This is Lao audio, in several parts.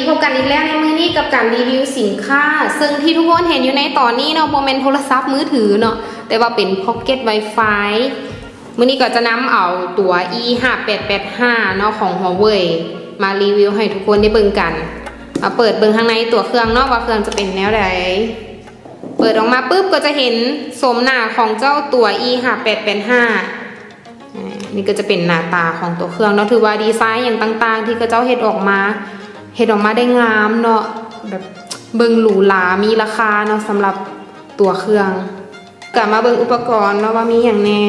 ພົບກັນອີກແລ້ວໃນມື້ນີ້ກັບການຣີວິວສິນຄ້າ ເຊິ່ງທີ່ທຸກຄົນເຫັນຢູ່ໃນຕອນນີ້ເນາະ ບໍ່ແມ່ນໂທລະສັບມືຖືເນາະ ແຕ່ວ່າເປັນ Pocket Wi-Fi. ມື້ນີ້ກໍຈະນຳເອົາຕົວ E ຫ້າແປດແປດຫ້າເນາະ ຂອງ Huawei ມາຣີວິວໃຫ້ທຸກຄົນໄດ້ເບິ່ງກັນ. ມາເປີດເບິ່ງຂ້າງໃນຕົວເຄື່ອງເນາະ ວ່າເຄື່ອງຈະເປັນແນວໃດ. ເປີດອອກມາປຶບ ກໍຈະເຫັນໂສມໜ້າຂອງເຈົ້າຕົວ E ຫ້າແປດແປດຫ້າ. ນີ້ກໍຈະເປັນໜ້າຕາຂອງຕົວເຄື່ອງເນາະ ຖືວ່າດີໄຊຫຍັງຕ່າງໆ ທີ່ເຂົາເຈົ້າເຮັດອອກມາ ເຮັດອອກມາໄດ້ງາມເນາະ ແບບເບິ່ງຫຼູຫຼາ ມີລາຄາເນາະ ສຳລັບຕົວເຄື່ອງ. ກະມາເບິ່ງອຸປະກອນເນາະ ວ່າມີຫຍັງແດ່.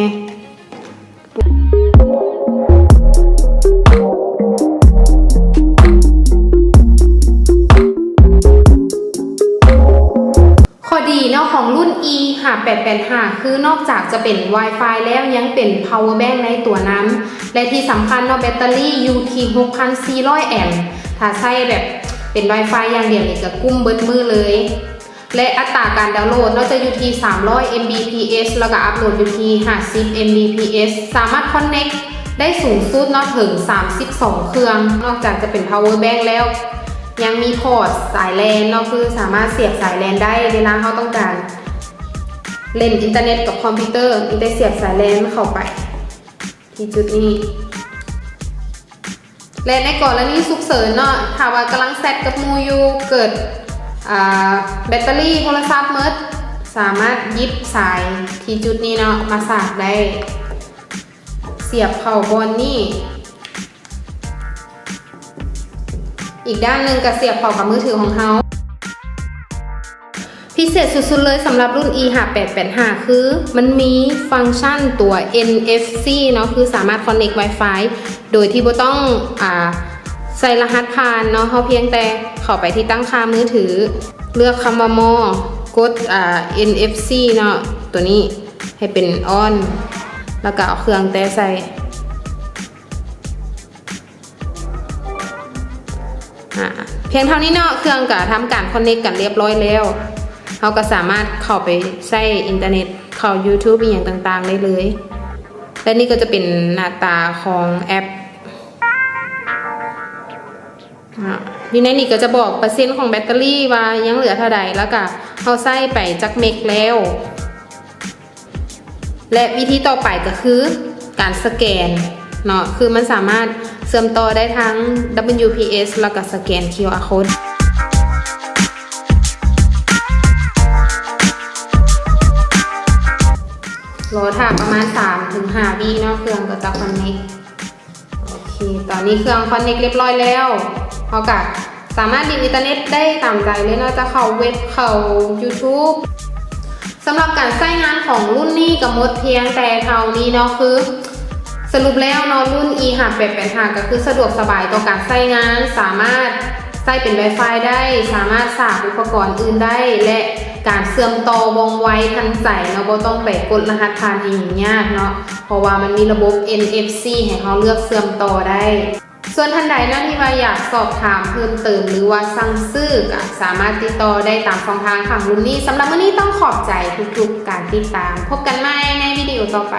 ຂໍ້ດີເນາະ ຂອງລຸ້ນ E ຫ້າແປດແປດຫ້າ ຄືນອກຈາກຈະເປັນ Wi-Fi ແລ້ວ ຍັງເປັນ Power Bank ໃນຕົວນຳ ແລະ ທີ່ສຳຄັນເນາະ ແບັດເຕີຣີຢູ່ທີ່ ຫົກພັນສີ່ຮ້ອຍແອັມ ຖ້າໃຊ້ແບບເປັນ Wi-Fi ຢ່າງດຽວນີ້ກໍກຸ້ມເບິດມື້ເລີຍ. ແລະ ອັດຕາການດາວໂຫຼດເນາະ ຈະຢູ່ທີ່ ສາມຮ້ອຍ MBPS ແລ້ວກໍອັບໂຫຼດຢູ່ທີ່ ຫ້າສິບ MBPS ສາມາດ Connect ໄດ້ສູງສຸດເນາະ ເຖິງ ສາມສິບສອງ ເຄື່ອງ. ນອກຈາກຈະເປັນ Power Bank ແລ້ວ ຍັງມີພອດສາຍ LAN ເນາະ ຄືສາມາດສຽບສາຍ LAN ໄດ້ ເວລາເຮົາຕ້ອງການຫຼິ້ນອິນເຕີເນັດກັບຄອມພິວເຕີ ມີແຕ່ສຽບສາຍ LAN ເຂົ້າໄປທີ່ຈຸດນີ້. ແລະ ໃນກໍລະນີສຸກເສີນເນາະ ຖ້າວ່າກຳລັງແຊັດກັບໝູ່ຢູ່ ເກີດ ອ່າ ແບັດເຕີຣີໂທລະສັບໝົດ ສາມາດຫຍິບສາຍທີ່ຈຸດນີ້ເນາະ ມາສາກໄດ້ ສຽບເຂົ້າບ່ອນນີ້. ອີກດ້ານໜຶ່ງກໍສຽບເຂົ້າກັບມືຖືຂອງເຮົາ. ພິເສດສຸດໆເລີຍສຳລັບລຸ້ນ E ຫ້າແປດແປດຫ້າ ຄືມັນມີຟັງຊັນຕົວ NFC ເນາະ ຄືສາມາດ Connect Wi-Fi ໂດຍທີ່ບໍ່ຕ້ອງ ອາ ໃສ່ລະຫັດຜ່ານເນາະ ເຮົາພຽງແຕ່ເຂົ້າໄປທີ່ຕັ້ງຄ່າມືຖື ເລືອກຄຳວ່າ More ກົດ ອາ NFC ເນາະ ຕົວນີ້ໃຫ້ເປັນ On ແລ້ວກໍເອົາເຄື່ອງແຕະໃສ່ ອາ ພຽງເທົ່ານີ້ເນາະ ເຄື່ອງກໍທຳການ Connect ກັນລຽບຮ້ອຍແລ້ວ ເຮົາກໍສາມາດເຂົ້າໄປໃຊ້ອິນເຕີເນັດ ເຂົ້າ YouTube ອີ່ຫຍັງຕ່າງໆໄດ້ເລີຍ. ແລະ ນີ້ກໍຈະເປັນໜ້າຕາຂອງແອັບ ອາ ຢູ່ໃນນີ້ກໍຈະບອກເປີເຊັນຂອງແບັດເຕີຣີວ່າຍັງເຫຼືອເທົ່າໃດ ແລ້ວກໍເຮົາໃຊ້ໄປຈັກເມັກແລ້ວ. ແລະ ວິທີຕໍ່ໄປກໍຄືການສະແກນເນາະ ຄືມັນສາມາດເຊື່ອມຕໍ່ໄດ້ທັງ WPS ແລ້ວກໍສະແກນ QR code. ລໍຖ້າປະມານສາມເຖິງຫ້າວິເນາະ ເຄື່ອງກໍຈະ Connect. ໂອເຄ ຕອນນີ້ເຄື່ອງ Connect ລຽບຮ້ອຍແລ້ວ ເຮົາກະສາມາດຫຼິ້ນອິນເຕີເນັດໄດ້ຕາມໃຈເລີຍເນາະ ຈະເຂົ້າເວັບ ເຂົ້າ YouTube. ສຳລັບການໃຊ້ງານຂອງລຸ້ນນີ້ກໍໝົດພຽງແຕ່ເທົ່ານີ້ເນາະ ຄືສະຫຼຸບແລ້ວເນາະ ລຸ້ນ E ຫ້າແປດແປດຫ້າ ກໍຄືສະດວກສະບາຍຕໍ່ການໃຊ້ງານ ສາມາດໃຊ້ເປັນ Wi-Fi ໄດ້ ສາມາດສາກອຸປະກອນອື່ນໄດ້ ແລະ ການເຊື່ອມຕໍ່ວ່ອງໄວທັນໃຈເນາະ ບໍ່ຕ້ອງໄປກົດລະຫັດຜ່ານໃຫ້ຫຍຸ້ງຍາກເນາະ ເພາະວ່າມັນມີລະບົບ NFC ໃຫ້ເຮົາເລືອກເຊື່ອມຕໍ່ໄດ້. ສ່ວນທ່ານໃດເນາະທີ່ວ່າຢາກສອບຖາມເພີ່ມເຕີມ ຫຼືວ່າສັ່ງຊື້ ກໍສາມາດຕິດຕໍ່ໄດ້ຕາມຊ່ອງທາງຂ້າງລຸ່ມນີ້. ສຳລັບມື້ນີ້ຕ້ອງຂອບໃຈທຸກໆການຕິດຕາມ. ພົບກັນໃໝ່ໃນວິດີໂອຕໍ່ໄປ.